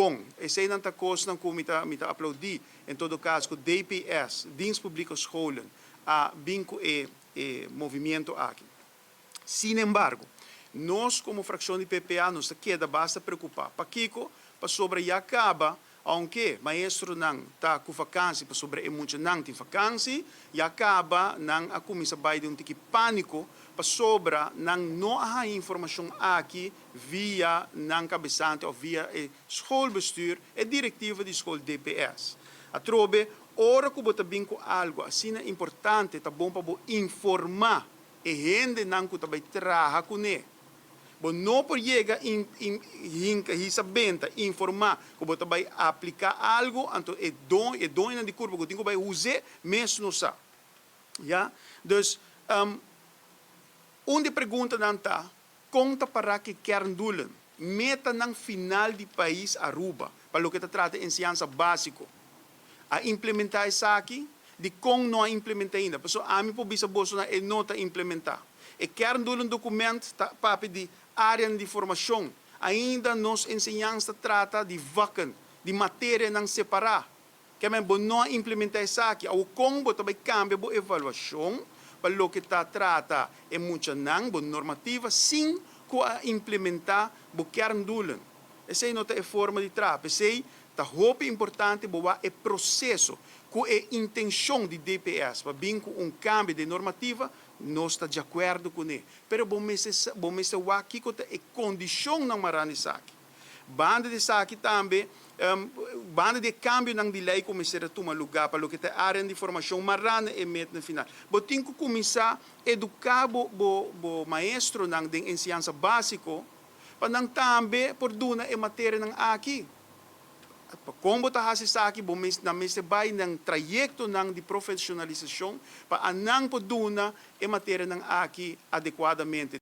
bon. Eseinan ta kosnan ku mi ta aplaudí en todo kaso ku DPS, Dienst Publieke Scholen, a bin ku e movimiento aki. Sin embargo, nos komo frakshon di PPA nos ta keda basta preokupá. Pakiko? Pasobra ya kaba, aunke maestronan ta ku vakansi, pasobra e muchanan tin vakansi, ya kaba nan a kuminsá bai den un tiki pániko, pasobra nan no a haña informashon aki via nan kabesante òf via e schoolbestuur, e direktiva di skol DPS. Atrobe, ora ku bo ta bin ku algu asina importante, ta bon pa bo informá e hendenan ku ta bai traha kuné. Bo no por yega in, in, hinka, hisa benta, informá ku bo ta bai apliká algu, anto e doñonan di kurpa ku tin ku bai us'é mes no sa. Ja? Dus, un di preguntanan ta, kon ta para ku kerndoelen, metanan final di pais Aruba, pa loke ta trata enseñansa básiko? A implementá esaki? Dikon no a implementá ainda? Pasobra ami por bisa boso nan e no ta implementá. E kerndoelen document ta papia di área di formashon. Ainda nos enseñansa ta trata di vakken, di materianan separá. Ke men bo no a implementá esaki. Awor kon bo ta bai kambia bo evaluashon pa loke ta trata e muchanan, bo normativa, sin ku a implementá bo kerndoelen? Esei no ta e forma di traha. Esei ta hopi importante bo wak e proseso ku e intenshon di DPS pa bin ku un kambio di normativa, nos ta di akuerdo kuné. Pero bo mester wak kiko ta e kondishonnan mará na esaki. Banda di esaki tambe, banda di kambionan di lei ku mester tuma lugá pa loke ta área di formashon mará na e meta final. Bo tin ku kuminsá eduká bo maestronan den enseñansa básiko pa nan tambe por duna e materianan aki. Pa kon bo ta hasi esaki, bo nan mester bai den trayektonan di profeshonalisashon pa nan por duna e materianan aki adekuadamente.